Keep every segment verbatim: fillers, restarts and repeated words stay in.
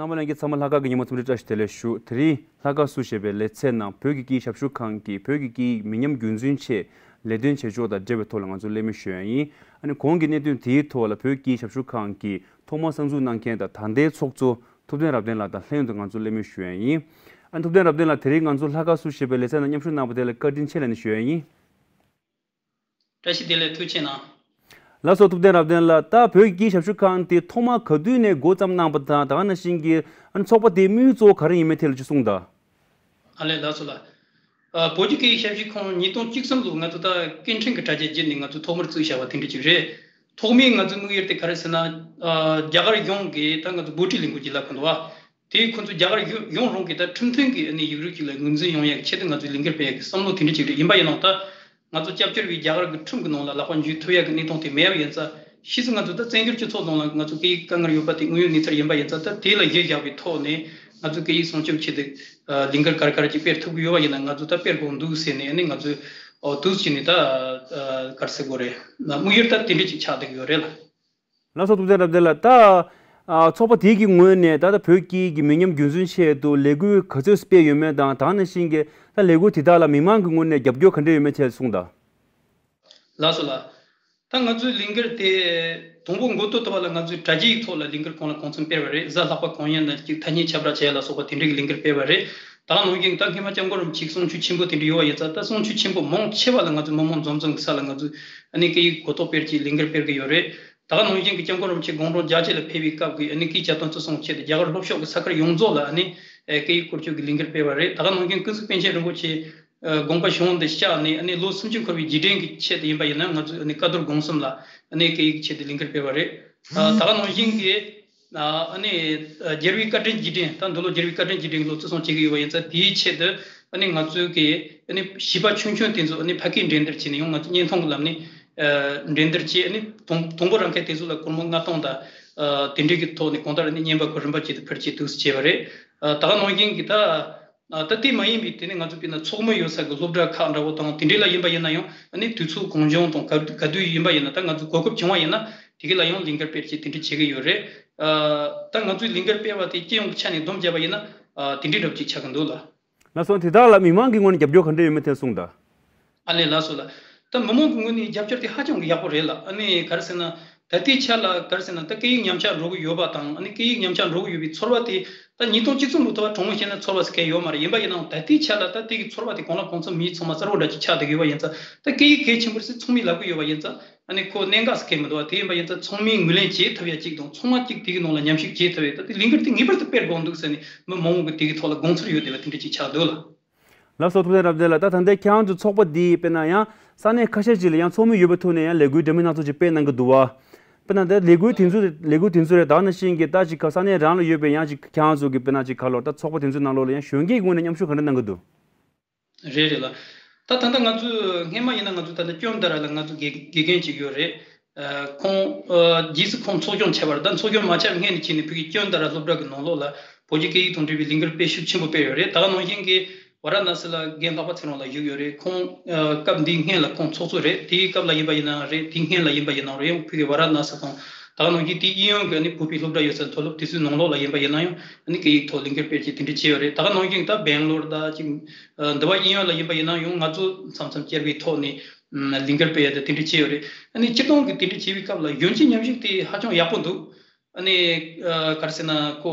རྣམ་པ་ལྷན་རྒྱས་ཚང་མ་ལྷག་དཀར་གྱི་ཉིན་མོ་འཚམས་འདྲི་བཀྲ་ཤིས་བདེ་ལེགས་ཞུ། དེ་རིང་ལྷག་དཀར་བསུ་ཞེས་པའི་ལེ་ཚན་ནང་བོད་ཀྱི་སྐད་ཡིག་ཞབས་ཞུ་ཁང་གིས་བོད་ཀྱི་སྐད་ཡིག་མི་ཉམས་རྒྱུན་འཛིན་ཆེད་ལས་དོན་བྱེད་ཕྱོགས་དང་འབྲེལ་བའི་ཐོག་ལ་ང་ཚོ་གླེང་མོལ་ཞུ་ཡ་ཡིན། ཨ་ནི་གོང་གི་གནད་དོན་དེའི་ཐོག་ལ་བོད་ཀྱི་སྐད་ཡིག་ཞབས་ཞུ་ཁང་གི་ཐོག་མར་གསར་འཛུགས་གནང་མཁན་དང་ད་ལྟའི་ཚོགས་གཙོ་ཐུབ་བསྟན་རབ་བརྟན་ལགས་དང་ལྷན་དུ་ང་ཚོ་གླེང་མོལ་ཞུ་ཡ་ཡིན། ཨ་ནི་ཐུབ་བསྟན་རབ་བརྟན་ལགས་དེ་རིང་ང་ཚོ་ལྷག་དཀར་བསུ་ཞེས་པའི་ལེ་ཚན་ནང་མཉམ་ཞུགས་གནང་བ་དེ་ལ་བཀའ་དྲིན་ཆེ་ལབ་ནས་ཞུ་ཡ་ཡིན། བཀྲ་ཤིས་བདེ་ལེགས། ཐུགས་རྗེ་གནང་། ལགས་སོ། ཐུབ་བསྟན་རབ་བརྟན་ལགས། ད་བོད་ཀྱི་སྐད་ཡིག་ཞབས་ཞུ་ཁང་དེ་ཐོག་མར་ག་དུས་ནས་འགོ་བརྩམས་གནང་པ་དང་ད་ག་ནང་བཞིན་གྱི་ཨ་ནི་ཚོགས་པ་དེའི་དམིགས་ཡུལ་གཙོ་བོ་ག་རེ་ཡིན་མིན་ཐད་ལ་ཅིག་གསུངས་དང་། ཨ་ལས། ལགས་སོ་ལགས། ཨ་བོད་ཀྱི་སྐད་ཡིག་ཞབས་ཞུ་ཁང་ཉིས་སྟོང་བཅུ་གསུམ་ལོ་ང་ཚོ་ད་སྐད་འཕྲིན་གྱི་དྲ་རྒྱ་བརྒྱུད་ནས་ང་ཚོ་ཐོག་མར་བཙུགས་བཞག་པ་དེ་འདྲ་ཅིག་རེད། ཐོག་མའི་ང་ཚོའི་དམིགས་ཡུལ་དེ་ག་རེ་ཟེར་ན། ཨ་རྒྱ་གར་གཞུང་གིས་ད་ང་ཚོ་འབོད་སྒྲའི་ལས་འགུལ་གྱི་ལས་ཁུངས་འདུག་བ། དེས་ཁོ་ཚོ་རྒྱ་གར་ཡུལ་ཡོངས་རྫོགས་ཀྱི་ད་ཁྲིམས་མཐུན་གྱི་ཨ་ནི་ཡིག་རིགས་ཅིག་ལ་ངོས་འཛིན་ཡོང་ཡག་ཆེད་དུ་ང་ཚོས་ལས་འགུལ་སྤེལ་ཡག་གི་བསམ་བློ་དེ་འདྲ་ཅིག་རེད། ཡིན་པ་ཡིན་ནའང་ད་ང་ཚོ་སྐྱབས་བཅོལ་བའི་རྒྱ་གར་གྱི་ཁྲིམས་ཀྱི་ནང་ལ་ལག་པ་འཇུ་ཐུབ་ཡག་གི་གནས་སྟངས་དེ་མེད་པ་ཡིན་ཙང་། ཕྱིས་སུ་ང་ཚོ་ད་བཙན་བྱོལ་སྤྱི་ཚོགས་ནང་ལ་ང་ཚོ་སྐད་ཡིག་དཀའ་ངལ་ཡོད་པ་དེ་དངོས་ཡོད་གནས་ཚུལ་ཡིན་པ་ཡིན་ཙང་། ད་དེ་ལ་གཞི་བཞག་པའི་ཐོག་ནས་ང་ཚོ་སྐད་ཡིག་སྲུང་སྐྱོབ་ཆེད་དུ་ལས་འགུལ་ག་རེ་ག་རེ་ཅིག་སྤེལ་ཐུབ་ཀྱི་ཡོད་པ་ཡིན་ན་ང་ཚོ་ད་སྤེལ་དགོས་འདུག་ཟེར་ནས། ཨ་ནི་ང་ཚོས་འོ་འདུག་བྱས་ནས་ད་ག་རེ་ཟེར་དགོས་རེད། དམིགས་ཡུལ་ད་དེ་འདྲ་ཅིག་ཆགས་བསྡད་ཀྱི་ཡོད་རེད་ལགས། ལགས་སོ། ཐུབ་བསྟན་རབ་བརྟན་ལགས། ད་ཨ་ཚོགས་པ་དེ་གི་ངོས་ནས་ད་ལྟ་བོད་སྐད་ཀྱི་མི་ཉམས་རྒྱུན་འཛིན་ཆེད་དུ་ལས་འགུལ་ག་ཚོད་སྤེལ་ཡོད་མེད་དང་། ད་ག་ནང་བཞིན་གྱི་ད་ལས་འགུལ་དེ་དག་ལ་མི་མང་གི་ངོས་ནས་རྒྱབ་སྐྱོར་ག་འདྲ་ཡོད་མེད་ཐད་གསུངས་དང་། ལགས་སོ་ལགས། ད་ང་ཚོའི་ལས་འགུལ་དེ་དང་པོ་འགོ་བཙུགས་ཐུབ་པ་ལ་ང་ཚོས་དྲ་རྒྱའི་ཐོག་ལ་ལས་འགུལ་གང་ལ་གང་འཚམ་སྤེལ་བ་རེད། གཟའ་ལྷག་པ་གང་ཡིན་ན་ཅིག་ཐ་སྙད་ཁྱབ་བསྒྲགས་བྱས་ལ་སོགས་པ་དེ་འདྲའི་ལས་འགུལ་སྤེལ་བ་རེད། ད་ག་ནང་བཞིན་ད་སྔོན་མ་སྐྱབས་མགོན་རིན་པོ་ཆེའི་གསུང་ཆོས་ཆེན་པོ་དེ་འདྲ་ཡོད་པ་ཡིན་ཙང་། ད་གསུང་ཆོས་ཆེན་པོ་མང་ཆེ་བ་ལ་ང་ཚོས་མི་མང་འཛོམས་འཛོམས་ཀྱི་ས་ལ་ང་ཚོས་ཨ་ནི་སྐད་ཡིག་གོ་རྟོགས་སྤེལ་གྱི་ལས་འགུལ་སྤེལ་གྱི་ཡོད་རེད། ད་ག་ནང་བཞིན་གྱི་སྐྱབས་མགོན་རིན་པོ་ཆེ་དགུང་གྲངས་བརྒྱད་ཅུ་ལ་ཕེབས་པའི་སྐབས་ཀྱི་ཨ་ནི་སྐད་ཆ་དོན་གཙོ་བཟུང་ཆེད་དུ་རྒྱ་གར་ལྷོ་ཕྱོགས་ཀྱི་ས་ཁུལ་ཡོངས་རྫོགས་ལ་ཨ་ནི་ཨེ་སྐད་ཡིག་བཀོལ་སྤྱོད་ཀྱི་ལས་འགུལ་སྤེལ་བ་རེད། ད་ག་ནང་བཞིན་ཀུན་གཟིགས་པཎ་ཆེན་རིན་པོ་ཆེ་ཨ་དགོངས་པ་གཞུང་དུ་བཞག་ནས་ཨ་ནི་ལོ་སུམ་ཅུ་འཁོར་བའི་རྗེས་དྲན་གྱི་ཆེད་དུ་ཡིན་པ་ཡིན་ན། ང་ཚོས་ཨ་ནི་བཀའ་བསྡུར་སྒོམ་གསུམ་ལ་ཨ་ནི་སྐད་ཡིག་ཆེད་དུ་ལས་འགུལ་སྤེལ་བ་རེད། ཨ་ད་ག་ནང་བཞིན་གྱི་ཨ་ནི་ཨ་རྒྱལ་བའི་བཀའ་དྲིན་རྗེས་དྲན། ད་འདི་ལོ་རྒྱལ་བའི་བཀའ་དྲིན་རྗེས་དྲན་གྱི་ལོ་བརྩི་སྲུང་བྱེད་ཀྱི་ཡོད་པ་ཡིན་ཙང་། དེའི་ཆེད་དུ་ཨ་ནི་ང་ཚོའི་གི་ཨ་ནི་བྱིས་པ་ཆུང་ཆུང་དེ་ཚོ་ཨ་ནི་ཕ་སྐད་འགྲན་བསྡུར་བྱས་ནས་ཡང་ང་ཚོ་བརྙན་ཐུང་གི་ལམ་ནས་ཨ་འགྲན་བསྡུར་བྱས། ཨ་ནི་དང་དང་པོ་རང་ཁ་དེ་ཚོ་ལ་སྒོར་མོ་ལྔ་སྟོང་དང་ཨ་དེ་འདྲའི་གི་ཐོག་ནས་གང་ལྟར་ཨ་ནི་རྔན་པ་ཁོ་རིམ་པ་བྱས་ཏེ་ཕུལ་ཆེད་དུ་བྱས་པ་རེད། ཨ་ད་ག་ནང་བཞིན་གྱི་ད་ཨ་ད་དེ་མ་ཡིན་པའི་དེ་ནི་ང་ཚོ་དཔེར་ན་ཚོགས་མི་ཡོད་ས་གི་སློབ་གྲྭ་ཁག་འདྲ་བོ་དང་དེ་འདྲའི་ལ་ཡིན་པ་ཡིན་ན་ཡང་། ཨ་ནི་དུས་ཚོད་གང་བྱུང་དང་ག་ག་དུས་ཡིན་པ་ཡིན་ན། ད་ང་ཚོ་གོ་སྐབས་བྱུང་བ་ཡིན་ན་དེ་གི་ལ་ཡང་ལས་འགུལ་སྤེལ་ཆེད་དེ་འདྲ་བྱེད་ཀྱི་ཡོད་རེད། ཨ་ད་ང་ཚོས་ལས་འགུལ་སྤེལ་བ་དེ་སྤྱི་ཡོངས་ཀྱི་ཆ་ནས་བསྡོམས་བརྒྱབ་པ་ཡིན་ན་ཨ་དེ་འདྲའི་འདྲ་བོ་ཅིག་ཆགས་ཀྱི་འདུག་ལགས། ལགས་སོ། དེ་དག་ལ་མི་མང་གི་ངོས་ནས་རྒྱབ་སྐྱོར་ག་འདྲ་ཡོད་མེད་ཐད་གསུངས་དང་། ཨ་ལས། ལགས་སོ་ལགས། ད་མི་མང་གི་ངོས་ནས་རྒྱབ་སྐྱོར་དེ་ཧ་ཅང་གི་ཡག་པོ་རེད་ལགས། ཨ་ནི་ག་རེ་ཟེར་ན། ད་ལྟའི་ཆ་ལ་ག་རེ་ཟེར་ན། ད་སྐད་ཡིག་ཉམས་ཆག་འགྲོ་གི་ཡོད་པ་དང་། ཨ་ནི་སྐད་ཡིག་ཉམས་ཆག་འགྲོ་གི་ཡོད་པའི་ཚོར་བ་དེ་ད་ཉིས་སྟོང་བཅུ་གསུམ་ལོ་ཐོག་གྲངས་མེད་བཤད་ན་ཚོར་བ་ཟེར་མཁན་ཡོད་མ་རེད། ཡིན་པ་ཡིན་ནའང་ད་ལྟའི་ཆ་ལ་ད་དེ་གི་ཚོར་བ་དེ་གང་ལ་གང་འཚམ་མི་ཚང་མ་གསལ་པོ་འདྲ་ཅིག་ཆགས་བསྡད་ཀྱི་ཡོད་པ་ཡིན་ཙང་། ད་སྐད་ཡིག་གལ་ཆེན་པོ་རེད་ཟེར་ཚང་མས་ལབ་ཀྱི་ཡོད་པ་ཡིན་ཙང་། ཨ་ནི་ཁོ་གནད་འགག་ཟེར་མཁན་མི་འདུག་བ། དེ་ཡིན་པ་ཡིན་ཙང་ཚང་མས་ངོས་ལེན་བྱེད་ཐུབ་ཡ་གཅིག་དང་། ཚང་མ་གཅིག་དེ་གི་ནང་ལ་མཉམ་ཞུགས་བྱེད་ཐུབ་ཡ། ད་དེ་ལས་འགུལ་དེ་ངེས་པར་དུ་སྤེལ་དགོས་འདུག་ཟེར་ནས་མི་མང་པོ་གི་དེ་གི་ཐོག་ལ་དགོངས་ཚུལ་ཡོད་བསྡད་པ་དེ་འདྲ་ཅིག་ཆགས་འདུག་ལགས། ལགས་སོ། ཐུབ་བསྟན་རབ་བརྟན་ལགས། ད་ད་ལྟའི་ཁྱེད་རང་ཚོའི་ཚོགས་པ་འདིས་དཔེར་ན་ཡང་ས་གནས་ཁ་ཤས་ཤིག་ལ་ཡང་ཚོགས་མི་ཡོད་པའི་ཐོག་ནས་ཡང་ལས་འགུལ་འདྲ་མིན་སྣ་ཚོགས་ཅིག་སྤེལ་གནང་གི་འདུག་བ། དཔེར་ན་ད་ལས་འགུལ་དེ་ཚོ་ལས་འགུལ་དེ་ཚོ་རེད། ད་ནང་བཞིན་གྱི་ད་ཅིག་ག་ས་གནས་རང་ལ་ཡོད་པའི་ཡང་ཅིག་ཁྱེད་རང་ཚོ་གི་དཔེར་ན་ཅིག་ག་ལོར་ད་ཚོགས་པ་དེ་ཚོའི་ནང་ལོགས་ལ་ཡང་གཞོན་སྐྱེས་ཀྱི་ངོས་ནས་མཉམ་ཞུགས་ག་འདྲ་གནང་གི་འདུག། རེད་རེད་ལགས། ད་ད་ལྟ་ང་ཚོས་སྔས་མ་ཡིན་ན་ང་ཚོ་ད་ལྟ་ཅོན་ཏ་ར་ལ་ང་ཚོ་དགེ་དགེ་རྒན་ཅིག་ཡོད་རེད། ཨ་ཁོང་ཨ་རྗེས་སུ་ཁོང་འཚོ་སྐྱོང་བྱས་པ་རེད། ད་འཚོ་སྐྱོང་མ་བྱས་པའི་སྔོན་ནས་བྱས་ནས་ཕ་གི་ཅོན་ཏ་ར་སློབ་གྲྭ་གི་ནང་ལོགས་ལ་བོད་ཀྱི་སྐད་ཡིག་དང་འབྲེལ་བའི་ལས་འགུལ་སྤེལ་ཤུགས་ཆེན་པོ་སྤེལ་ཡོད་རེད། ད་ག་ནང་བཞིན་གྱི་ཝ་ར་ཎ་སི་ལ་རྒན་ལྷག་པ་ཚེ་རིང་ལགས་བཞུགས་ཡོད་རེད། ཁོང་ཨ་སྐབས་འདིའི་སྔོན་ལ་ཁོང་ཚོགས་གཙོ་རེད། དེའི་སྐབས་ལ་ཡིན་པ་ཡིན་ནའང་རེད། དེའི་སྔོན་ལ་ཡིན་པ་ཡིན་ནའང་རེད། ཡང་ཕ་གི་ཝ་ར་ཎ་སི་དང་། ད་ག་ནང་བཞིན་དེའི་གཡས་གཡོན་གྱི་ཨ་ནི་བོད་པའི་སློབ་གྲྭ་ཡོད་ས་མཐོ་སློབ་དེ་ཚོའི་ནང་ལོགས་ལ་ཡིན་པ་ཡིན་ན་ཡང་ཨ་ནི་སྐད་ཡིག་ཐོག་ལས་འགུལ་སྤེལ་ཆེད་དེ་འདྲ་བྱས་ཡོད་རེད། ད་ག་ནང་བཞིན་ད་སྦེང་ལོར་ད་ཅིག་ཨ་འདི་པ་གཡས་གཡོན་ལ་ཡིན་པ་ཡིན་ན་ཡང་ང་ཚོ་མཚམས་མཚམས་བཅར་བའི་ཐོག་ནས་ཨ་ལས་འགུལ་སྤེལ་ཡ་དེ་དེ་འདྲ་བྱས་ཡོད་རེད། ཨ་ནི་སྤྱིར་བཏང་གི་དེ་འདྲ་བྱས་པའི་སྐབས་ལ་གཞོན་སྐྱེས་མཉམ་ཞུགས་དེ་ཧ་ཅང་ཡག་པོ་འདུག། ཨ་ནི་ཨ་ག་རེ་ཟེར་ན་ཁོ་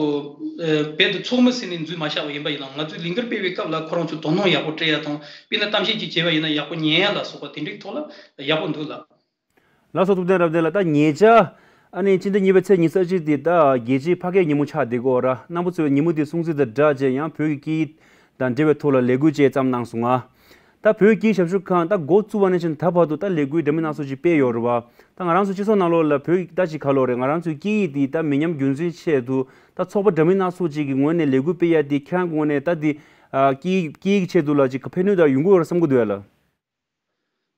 ཨ་རྦད་དེ་ཚོགས་མི་ཟེར་ནས་འཛུལ་མ་བཞག་པ་ཡིན་པ་ཡིན་ནའང་། ང་ཚོས་ལས་འགུལ་སྤེལ་བའི་སྐབས་ལ་ཁོ་རང་ཚོས་དོ་སྣང་ཡག་པོ་སྤྲད་ཡ་དང་། དཔེར་ན་གཏམ་བཤད་ཅིག་བྱས་པ་ཡིན་ན་ཡག་པོ་ཉན་ཡ་ལ་སོགས་པ་དེ་འདྲའི་ཐོག་ལ་ཡག་པོ་འདུག་ལགས། ལགས་སོ། ཐུབ་བསྟན་རབ་བརྟན་ལགས། ད་ཉེ་ཆར་ཨ་ནི་སྤྱི་ཟླ་གཉིས་པའི་ཚེས་ཉི་ཤུ་རྩ་གཅིག་དེ་ད་རྒྱལ་སྤྱིའི་ཕ་སྐད་ཉིན་མོ་ཆགས་བསྡད་ཀྱི་ཡོད་རེད། རྣམ་པ་ཚོས་ཉིན་མོ་དེ་སྲུང་བརྩི་དང་སྦྲགས་བྱས་ཡང་བོད་ཀྱི་སྐད་ཡིག་དང་འབྲེལ་བའི་ཐོག་ལ་ལས་འགུལ་ཅིག་བརྩམས་གནང་སོང་ང་། ད་བོད་ཀྱི་སྐད་ཡིག་ཞབས་ཞུ་ཁང་ད་འགོ་བཙུགས་པ་ནས་བྱས་ནས་ད་བར་དུ་ད་ལས་འགུལ་འདྲ་མིན་སྣ་ཚོགས་ཅིག་སྤེལ་ཡོད་རེད་བ། ད་ང་རང་ཚོའི་སྤྱི་ཚོགས་ནང་ལོགས་ལ་བོད་ཀྱི་ད་ཅིག་ག་ལོར་རེད། ང་རང་ཚོའི་སྐད་ཡིག་འདི་ད་མི་ཉམས་རྒྱུན་འཛིན་ཆེད་དུ་ད་ཚོགས་པ་འདྲ་མིན་སྣ་ཚོགས་ཅིག་གི་ངོས་ནས་ལས་འགུལ་སྤེལ་ཡ་དེ་ཁྱེད་རང་གི་ངོས་ནས་ད་འདི་ཨ་སྐད་ཡིག་སྐད་ཡིག་ཆེད་དུ་ལ་ཅིག་ག་ཕན་ནུས་ད་ཡོང་གི་ཡོད་རེད་བསམ་གྱི་འདུག་ཡ་ལགས།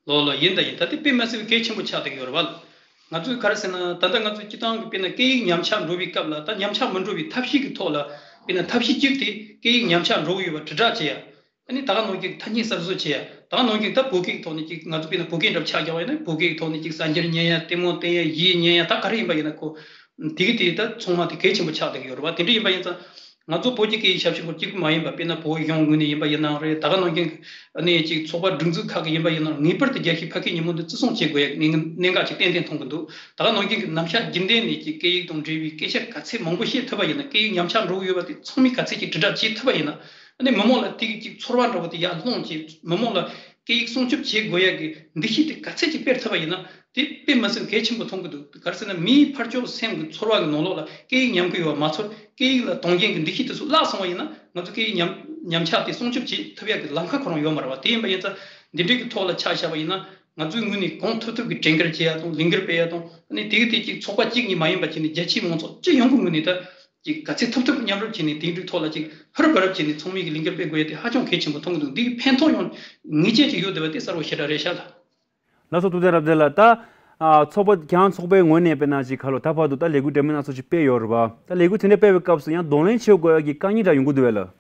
ལོ་ལོ། ཡིན་ད་ཡིན། ད་དེ་དཔེ་མི་སྲིད་པའི་གལ་ཆེན་པོ་ཆགས་བསྡད་ཀྱི་ཡོད་རེད་བ། ང་ཚོས་ག་རེ་ཟེར་ན། ད་ལྟ་ང་ཚོའི་སྤྱི་བཏང་གི་དཔེར་ན་སྐད་ཡིག་ཉམས་ཆག་འགྲོ་བའི་སྐབས་ལ་ད་ཉམས་ཆག་མི་འགྲོ་བའི་ཐབས་ཤེས་ཀྱི་ཐོག་ལ། དཔེར་ན་ཐབས་ཤེས་གཅིག་དེ་སྐད་ཡིག་ཉམས་ཆག་འགྲོ་གི་ཡོད་པ་དྲིལ་བསྒྲགས་བྱེད་ཡ། ཨ་ནི་ད་ག་ནང་བཞིན་ཐ་སྙད་གསར་བཟོ་བྱེད་ཡ། ད་ག་ནང་བཞིན་ད་བོད་སྐད་ཀྱི་ཐོག་ནས་ཅིག་ང་ཚོ་དཔེར་ན་བོད་སྐད་འདྲ་པོ་ཆགས་བཞག་པ་ཡིན་ན་བོད་སྐད་ཀྱི་ཐོག་ནས་ཅིག་གསར་འགྱུར་ཉན་ཡ། ལྟད་མོ་བལྟ་ཡ། གཞས་ཉན་ཡ། ད་ག་རེ་ཡིན་པ་ཡིན་ན་ཁོ་ དེ་གི་དེ་ད་ཚང་མ་དེ་གལ་ཆེན་པོ་ཆགས་བསྡད་ཀྱི་ཡོད་རེད་བ། དེ་འདྲ་ཡིན་པ་ཡིན་ཙང་ང་ཚོ་བོད་ཀྱི་སྐད་ཡིག་ཞབས་ཞུ་སྐོར་གཅིག་པུ་མ་ཡིན་པ། དཔེར་ན་བོད་གཞུང་ངོས་ནས་ཡིན་པ་ཡིན་ནའང་རེད། ད་ག་ནང་བཞིན་ཨ་ནི་ཅིག་ཚོགས་པ་སྒྲིག་འཛུགས་ཁག་གི་ཡིན་པ་ཡིན་ནའང་ངེས་པར་དུ་རྒྱལ་སྤྱིའི་ཕ་སྐད་ཉིན་མོ་འདི་བརྩི་སྲུང་བྱེད་དགོས་ཡ་གནད་འགག་ཅིག་ཏན་ཏན་མཐོང་གི་འདུག་ད་ག་ནང་བཞིན་གྱི་ནམ་ཞག་རྒྱུན་ལྡན་ནས་ཀྱི་སྐད་ཡིག་དང་འབྲེལ་བའི་སྐད་ཆ་ག་ཚད་མང་པོ་བཤད་ཐུབ་པ་ཡིན་ན། སྐད་ཡིག་ཉམས་ཆག་འགྲོ་གི་ཡོད་པ་དེ་ཚང་མས་ག་ཚད་ཅིག་དྲིལ་བསྒྲགས་བྱེད་ཐུབ་པ་ཡིན་ན། ཨ་ནི་མི་མང་ལ་དེ་གི་ཅིག་ཚོར་བ་འདྲ་བོ་དེ་ཡར་སློང་བྱེད། མི་མང་ལ་སྐད་ཡིག་སྲུང་སྐྱོབ་བྱེད་དགོས་ཡ་གི་འདུ་ཤེས་དེ་ག་ཚད་ཅིག་སྤེལ་ཐུབ་པ་ཡིན་ན། དེ་དཔེ་མི་སྲིད་གལ་ཆེན་པོ་མཐོང་གི་འདུག་ག་རེ་ཟེར་ན་མིའི་ཕར་ཕྱོགས་སེམས་ཀྱི་ཚོར་བ་གི་ནང་ལོགས་ལ་སྐད་ཡིག་ཉམས་ཀྱི་ཡོད་པ་མ་ཚོར། སྐད་ཡིག་ལ་དོན་རྐྱེན་གྱི་འདུ་ཤེས་དེ་ཚོ་བརླག་སོང་བ་ཡིན་ན། ང་ཚོ་སྐད་ཡིག་ཉམས་ཉམས་ཆག་དེ་སྲུང་སྐྱོབ་བྱེད་ཐུབ་ཡ་གི་ལམ་ཁ་ཁོ་རང་ཡོད་མ་རེད་བ། དེ་ཡིན་པ་ཡིན་ཙང་འདི་འདྲའི་གི་ཐོག་ལ་ཆ་བཞག་པ་ཡིན་ན། ང་ཚོའི་ངོས་ནས་གང་ཐུབ་ཐུབ་ཀྱི་གྲོས་འགོ་བྱེད་ཡ་དང་ལས་འགུལ་སྤེལ་ཡ་དང་། ཨ་ནི་དེ་གི་དེ་གཅིག་ཚོགས་པ་གཅིག་གཉིས་མ་ཡིན་པ་བྱས་ནས་རྒྱ་ཆེའི་མང་ཚོགས་སྤྱི་ཡོངས་ཀྱི་ངོས་ནས་ད་ཅིག་ག་ཚད་ཐུབ་ཐུབ་མཉམ་རུབ་བྱས་ནས་དེ་འདྲའི་ཐོག་ལ་ཅིག་ཧུར་བར་བྱས་ནས་ཚང་མས་ཀྱི་ལས་འགུལ་སྤེལ་དགོས་ཡ་དེ་ཧ་ཅང་གལ་ཆེན་པོ་མཐོང་གི་འདུག་འདི་གི་ཕན་ཐོགས་ཡང་ངེས་ཅན་ཅིག་ཡོད་བསྡད་པ་དེ་གསལ་པོ་ཞེ་དྲག་རེད་ཤག་ལ། ལགས་སོ། ཐུབ་བསྟན་རབ་བརྟན་ལགས། ད་ཨ་ཚོགས་པ་ཁྱེད་རང་ཚོགས་པའི་ངོས་ནས་དཔེར་ན་ཅིག་ག་ལོ་ད་བར་དུ་ད་ལས་འགུལ་འདྲ་མིན་སྣ་ཚོགས་ཅིག་སྤེལ་ཡོད་རེད་པ། ད་ལས་འགུལ་དེ་འདྲ་སྤེལ་བའི་སྐབས་སུ་ཡང་གདོང་ལེན་བྱེད་དགོས་ཡ་གི་དཀའ་ངལ་འདྲ་ཡོང་གི་འདུག་བས་ལགས།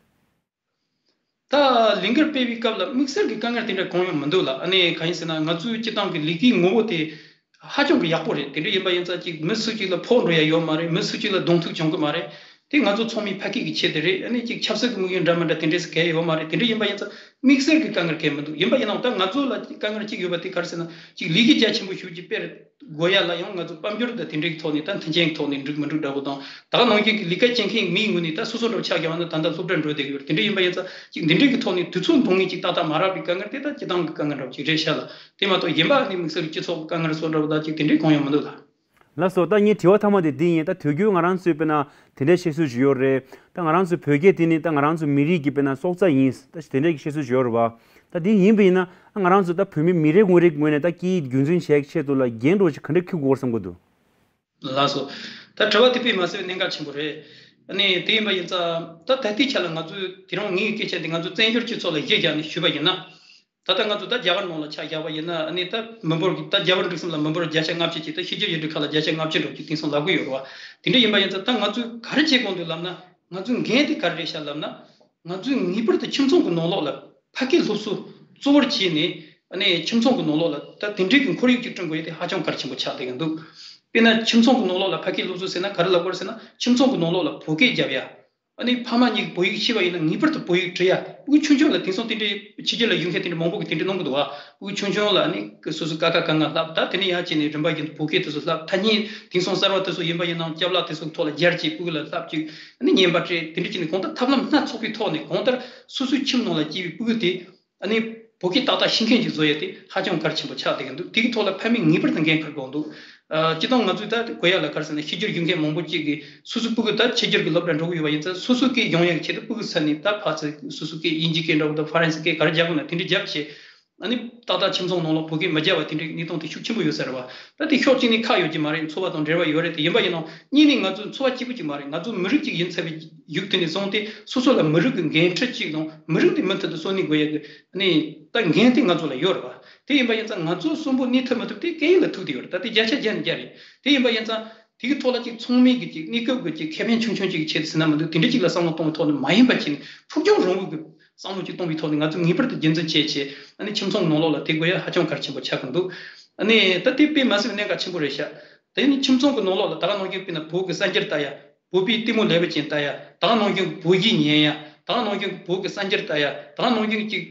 ད་ལས་འགུལ་སྤེལ་བའི་སྐབས་ལ་དམིགས་བསལ་གྱི་དཀའ་ངལ་དེ་འདྲ་གང་ཡང་མི་འདུག་ལགས། ཨ་ནི་གང་ཡིན་ཟེར་ན་ང་ཚོའི་སྤྱི་བཏང་གི་ལས་ཀའི་ངོ་བོ་དེ་ཧ་ཅང་གི་ཡག་པོ་རེད། དེ་འདྲ་ཡིན་པ་ཡིན་ཙང་ཅིག་མི་སུ་གཅིག་ལ་ཕོག་འགྲོ་ཡ་ཡོད་མ་རེད། མི་སུ་གཅིག་ལ་གདོང་ཐུག་བྱུང་གི་མ་རེད། དེ་ང་ཚོ་ཚང་མའི་ཕ་སྐད་ཀྱི་ཆེད་དུ་རེད། ཨ་ནི་ཅིག་ཆབ་སྲིད་ཀྱི་དམིགས་ཡུལ་འདྲ་མི་འདྲ་དེ་འདྲས་སུ་གལ་ཡོད་མ་རེད། དེ་འདྲ་ཡིན་པ་ཡིན་ཙང་དམིགས་བསལ་གྱི་དཀའ་ངལ་གལ་མི་འདུག་ཡིན་པ་ཡིན་ནའང་ད་ང་ཚོ་ལ་དཀའ་ངལ་གཅིག་ཡོད་པ་དེ་ག་རེ་ཟེར་ན། ཅིག་ལས་ཀའི་རྒྱ་ཆེན་པོ་ཞེ་པོ་ཅིག་སྤེལ་དགོས་ཡ་ལ་ཡང་ང་ཚོ་དཔལ་འབྱོར་དང་དེ་འདྲའི་ཐོག་ནས་ད་མཐུན་རྐྱེན་གྱི་ཐོག་ནས་འགྲིག་མི་འགྲིག་འདྲ་བོ་དང་། ད་ག་ནང་བཞིན་གྱི་ལས་ཀ་བྱེད་མཁན་མིའི་ངོས་ནས་ད་སོ་སོ་འདྲ་བོ་ཆགས་བཞག་པ་ན་ད་ལྟ་སློབ་གྲྭར་འགྲོ་བསྡད་ཀྱི་ཡོད་རེད། དེ་འདྲ་ཡིན་པ་ཡིན་ཙང་ཅིག་འདི་འདྲའི་གི་ཐོག་ནས་དུས་ཚོད་འདང་ངེས་ཅིག་ཏག་ཏག་མ་རག་པའི་དཀའ་ངལ་དེ་ད་སྤྱི་བཏང་གི་དཀའ་ངལ་འདྲ་བོ་ཅིག་རེད་ཤག་ལ། དེ་མ་གཏོགས་གཞན་པ་ནི་དམིགས་བསལ་གྱི་སྤྱི་ཚོགས་ཀྱི་དཀའ་ངལ་སོགས་འདྲ་བོ་ད་ཅིག་དེ་འདྲའི་གང་ཡང་མི་འདུག་ལགས། ལགས་སོ། ད་ངའི་དྲི་བ་མཐའ་མ་དེ་འདི་ཡིན། ད་དུས་རྒྱུན་ང་རང་ཚོས་དཔེར་ན་དེ་འདྲའི་བཤད་སྲོལ་ཞིག་ཡོད་རེད། ད་ང་རང་ཚོའི་བོད་སྐད་དེ་ནི་ད་ང་རང་ཚོ་མི་རིགས་ཀྱི་དཔེར་ན་སྲོག་རྩ་ཡིན། ད་དེ་འདྲའི་བཤད་སྲོལ་ཞིག་ཡོད་རེད་བ། ད་དེ་ཡིན་པ་ཡིན་ན་ང་རང་ཚོ་ད་བོད་མི་མི་རེ་ངོ་རེའི་ངོས་ནས་ད་སྐད་ཡིག་རྒྱུན་འཛིན་བྱེད་ཆེད་དུ་ལ་འགན་འདྲ་བོ་ཞིག་ག་འདྲ་འཁུར་དགོས་བསམ་གྱི་འདུག་ལགས་སོ། ད་དྲི་བ་དེ་དཔེ་མ་སྲིད་པའི་གནད་འགག་ཆེན་པོ་རེད། ཨ་ནི་དེ་ཡིན་པ་ཡིན་ཙང་ད་ད་ལྟའི་ཆ་ལ་ང་ཚོས་དེ་རིང་ངའི་སྐད་ཆ་འདི་ང་ཚོ་བཙན་བྱོལ་སྤྱི་ཚོགས་ལ་གཞི་བཞག་ནས་ཞུས་པ་ཡིན་ན། ད་ལྟ་ང་ཚོ་ད་རྒྱ་གར་ནང་ལ་ཆ་བཞག་པ་ཡིན་ན། ཨ་ནི་ད་མི་འབོར་གྱི་ད་རྒྱ་བལ་འབྲུག་གསུམ་ལ་མི་འབོར་བརྒྱ་ཆ་ལྔ་བཅུ་ཅིག་ད་ཕྱི་རྒྱལ་ཡུལ་གྲུ་ཁག་ལ་བརྒྱ་ཆ་ལྔ་བཅུ་འདྲ་བོ་ཅིག་དེང་སང་ལབ་གི་ཡོད་རེད་བ། དེ་འདྲ་ཡིན་པ་ཡིན་ཙང་ད་ང་ཚོས་ག་རེ་བྱེད་དགོས་འདུག་ལབ་ན། ང་ཚོའི་འགན་དེ་ག་རེ་རེད་ཤག་ལབ་ན། ང་ཚོས་ངེས་པར་དུ་ཁྱིམ་ཚང་གི་ནང་ལོགས་ལ་ཕ་སྐད་སློབ་གསོ་གཙོ་བོར་བྱས་ནས། ཨ་ནི་ཁྱིམ་ཚང་གི་ནང་ལོགས་ལ་ད་དེ་འདྲའི་གི་ཁོར་ཡུག་ཅིག་བསྐྲུན་དགོས་ཡ་དེ་ཧ་ཅང་གལ་ཆེན་པོ་ཆགས་བསྡད་ཀྱི་འདུག་དཔེར་ན་ཁྱིམ་ཚང་གི་ནང་ལོགས་ལ་ཕ་སྐད་སློབ་གསོ་ཟེར་ན་ག་རེ་ལབ་དགོས་རེད་ཟེར་ན། ཁྱིམ་ཚང་གི་ནང་ལོགས་ལ་བོད་སྐད་རྒྱབ་ཡ། ཨ་ནི་ཕ་མ་གཉིས་ཀྱིས་བོད་ཡིག་ཤེས་པ་ཡིན་ན་ངེས་པར་དུ་བོད་ཡིག་འབྲི་ཡ། ཕྲུ་གུ་ཆུང་ཆུང་ལ་དེང་སང་དེ་འདྲའི་ཕྱི་རྒྱལ་ལ་ཡོད་མཁན་དེ་འདྲ་མང་པོ་གིས་དེ་འདྲ་གནང་གི་འདུག་བ། ཕྲུ་གུ་ཆུང་ཆུང་ལ་ཨ་ནི་སོ་སོའི་ཀ་ཁ་ག་ང་བསླབ། ད་དེ་ནས་ཡར་བྱས་ནས་རིམ་པ་བཞིན་དུ་བོད་སྐད་དེ་ཚོ་བསླབ། ཐ་སྙད་དེང་སང་གསར་བ་དེ་ཚོ་ཡིན་པ་ཡིན་ནའང་ཅ་ལག་དེ་ཚོའི་ཐོག་ལ་སྦྱར་བྱས་ཕྲུ་གུ་ལ་བསླབ་བཅུག་ཨ་ནི་བརྙན་པར་སྤྲད། དེ་འདྲ་བྱས་ནས་གང་ལྟར་ཐབས་ལམ་སྣ་ཚོགས་པའི་ཐོག་ནས་གང་ལྟར་སོ་སོའི་ཁྱིམ་ནང་ལ་སྐྱེས་པའི་ཕྲུ་གུ་དེ་ཨ་ནི་བོད་སྐད་ཏག་ཏག་ཤེས་མཁན་ཅིག་བཟོ་ཡ་དེ་ཧ་ཅང་གལ་ཆེན་པོ་ཆགས་བསྡད་ཀྱི་འདུག་དེ་གི་ཐོག་ལ་ཕ་མས་ངེས་པར་དུ་འགན་འཁུར་དགོས་འདུག་ཨ། སྤྱིར་བཏང་ང་ཚོས་ད་དགོས་ཡ་ལ་ག་རེ་ཟེར་ན། ཕྱི་རྒྱལ་ཡོད་མཁན་མང་པོ་ཅིག་གིས་སོ་སོའི་ཕྲུ་གུ་ད་ཕྱི་རྒྱལ་གྱི་སློབ་གྲྭ་འགྲོ་གི་ཡོད་པ་ཡིན་ཙང་། སོ་སོའི་སྐད་སྦྱོང་ཡ་གི་ཆེད་དུ་ཕྲུ་གུ་ས་ནས་ད་ཕར་ཚུར་སོ་སོའི་སྐད་དབྱིན་ཇིའི་སྐད་འདྲ་བོ་དང་ཧྥ་རན་སིའི་སྐད་ག་རེ་རྒྱག་དགོས་ན་དེ་འདྲ་རྒྱབ་བྱས། ཨ་ནི་ཏག་ཏག་ཁྱིམ་ཚང་ནང་ལ་བོད་སྐད་མི་རྒྱག་པ་དེ་འདྲའི་གནས་སྟངས་དེ་ཤུགས་ཆེན་པོ་ཡོད་ས་རེད་བ། ད་དེ་ཕྱོགས་གཅིག་ནས་ཁག་ཡོད་ཀྱི་མ་རེད། འཚོ་བ་དང་འབྲེལ་བ་ཡོད་རེད། དེ་ཡིན་པ་ཡིན་ནའང་གཉིས་ནས་ང་ཚོ་འཚོ་བ་གཅིག་པུ་ཅིག་མ་རེད། ང་ཚོ་མི་རིགས་ཅིག་ཡིན་ཚར་བའི་ཡུལ་དེ་ནས་བཟུང་སྟེ་སོ་སོ་ལ་མི་རིགས་ཀྱི་འགན་འཁྲི་ཅིག་དང་མི་རིགས་དེ་མུ་མཐུད་དུ་གསོན་གནས་དགོས་ཡ་གི་ཨ་ནི་ད་འགན་དེ་ང་ཚོ་ལ་ཡོད་རེད་བ། དེ་ཡིན་པ་ཡིན་ཙང་ང་ཚོ་གསོན་པོ་གནས་ཐུབ་མི་ཐུབ་དེ་སྐད་ཡིག་ལ་ཐུག་བསྡད་ཡོད་རེད། ད་དེ་བརྒྱ་ཆ་བརྒྱ་ནས་བརྒྱ་རེད། དེ་ཡིན་པ་ཡིན་ཙང་དེ་གི་ཐོག་ལ་ཅིག་ཚང་མས་གི་ཅིག་གནས་སྐབས་གི་ཅིག་ཁེ་ཕན་ཆུང་ཆུང་ཅིག་གི་ཆེད་དུ་ཟེར་ན་མི་འདུག་དེ་འདྲ་ཅིག་ལ་བསམ་བློ་གཏོང་བའི་ཐོག་ནས་མ་ཡིན་པ་བྱས་ནས་ཕུགས་རྒྱང་རིང་པོ་གི་བསམ་བློ་ཅིག་གཏོང་བའི་ཐོག་ནས་ང་ཚོས་ངེས་པར་དུ་རྒྱུན་འཛིན་བྱེད་ཆེད། ཨ་ནི་ཁྱིམ་ཚང་གི་ནང་ལོགས་ལ་དེ་དགོས་ཡ་ཧ་ཅང་གལ་ཆེན་པོ་ཆགས་ཀྱི་འདུག་ཨ་ནི་ད་དེ་དཔེ་མ་སྲིད་པའི་གནད་འགག་ཆེན་པོ་རེད་ཤག་དེ་ནི་ཁྱིམ་ཚང་གི་ནང་ལོགས་ལ་ད་ག་ནང་བཞིན་དཔེར་ན་བོད་ཀྱི་གསར་འགྱུར་ལྟ་ཡ། བོད་པའི་ལྟད་མོ་ལེ་ཤ་ཅན་ལྟ་ཡ། ད་ག་ནང་བཞིན་བོད་གཞས་ཉན་ཡ། ད་ག་ནང་བཞིན་བོད་ཀྱི་གསར་འགྱུར་ལྟ་ཡ། ད་ག་ནང་བཞིན་ཅིག་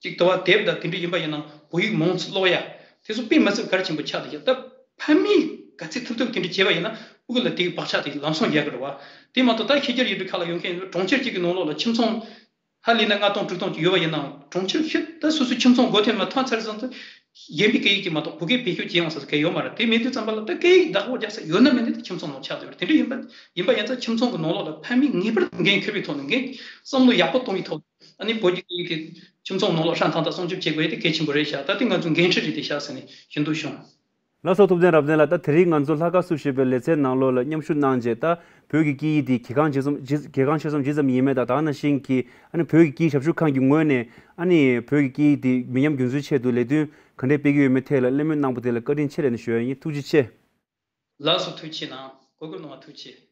ཅིག་དུ་བ་དེབ་དང་དེ་འདྲ་ཡིན་པ་ཡིན་ན་བོད་ཡིག་མང་ཙམ་ཀློག་ཡ། དེ་ཚོ་དཔེ་མི་སྲིད་གལ་ཆེན་པོ་ཆགས་བསྡད་ཤག་ད་ཕ་མས་ག་ཚད་ཐུབ་ཐུབ་དེ་འདྲ་བྱས་པ་ཡིན་ན་ཕྲུ་གུ་ལ་དེའི་བག་ཆགས་དེ་ལམ་སང་རྒྱག་གི་རེད་བ། དེ་མ་གཏོགས་ད་ཕྱི་རྒྱལ་ཡུལ་གྲུ་ཁག་ལ་ཡོད་མཁན་གྲོང་ཁྱེར་གཅིག་གི་ནང་ལོགས་ལ་ཁྱིམ་ཚང་ཧ་ལས་ན་ལྔ་སྟོང་དྲུག་སྟོང་ཅིག་ཡོད་པ་ཡིན་ནའང་གྲོང་ཁྱེར་ཕྱི་ད་སོ་སོའི་ཁྱིམ་ཚང་སྒོ་ཐེམ་ལ་ཐོན་ཚར་ཙང་དུ་གཞན་པའི་སྐད་ཡིག་གིས་མ་གཏོགས་བོད་སྐད་བེད་སྤྱོད་བྱེད་ཡོང་ས་སུ་གལ་ཡོད་མ་རེད། དེ་མེད་དུས་ཙམ་པ་ལ་ད་སྐད་ཡིག་བདག་པོ་རྒྱག་ས་ཡོད་ན་མེད་ན་དེ་ཁྱིམ་ཚང་ནང་ཆགས་བསྡད་པ་རེད། དེ་འདྲ་ཡིན་པ་ཡིན་པ་ཡིན་ཙང་ཁྱིམ་ཚང་གི་ནང་ལོགས་ལ་ཕ་མས་ངེས་པར་དུ་འགན་འཁུར་བའི་ཐོག་ནས་འགན་བསམ་བློ་ཡག་པོ་གཏོང་བའི་ཐོག་ནས་ཨ་ནི་བོད་ཀྱི་སྐད་ཡིག་དེ་ཁྱིམ་ཚང་ནང་ལོགས་ཧྲ་ཐང་ཐང་སྲུང་སྐྱོབ་བྱེད་དགོས་ཡ་དེ་གལ་ཆེན་པོ་རེད་ཤག་ད་དེ་ང་ཚོའི་འགན་འཁྲི་རེད་དེ་ཤག་ཟེར་ནས་ཞུ་འདོད་བྱུང་། ལགས་སོ། ཐུབ་བསྟན་རབ་བརྟན་ལགས། ད་དེ་རིང་ང་ཚོ་ལྷག་དཀར་བསུ་ཞེས་པའི་ལེ་ཚན་ནང་ལོགས་ལ་མཉམ་ཞུགས་གནང་རྗེས། ད་བོད་ཀྱི་སྐད་ཡིག་དེ་གལ་འགངས་ཆེ་ཙམ་ཇི་གལ་འགངས་ཆེ་ཙམ་ཇི་ཙམ་ཡིན་མིན་དང་། ད་ག་ནང་བཞིན་གྱི་ཨ་ནི་བོད་ཀྱི་སྐད་ཡིག་ཞབས་ཞུ་ཁང་གི་ངོས་ནས་ཨ་ནི་བོད་ཀྱི་སྐད་ཡིག་དེ་མི་ཉམས་རྒྱུན་འཛིན་ཆེད་དུ་ལས་དོན་ག་འདྲས་སྤེལ་གྱི་ཡོད་མེད་ཐད་ལ་གླེང་མོལ་གནང་པ་དེ་ལ་བཀའ་དྲིན་ཆེ་ལབ་ནས་ཞུ་ཡ་ཡིན། ཐུགས་རྗེ་ཆེ། ལགས་སོ། ཐུགས་རྗེ་གནང་། གོ་སྐབས་གནང་བ་ཐུགས་རྗེ་ཆེ།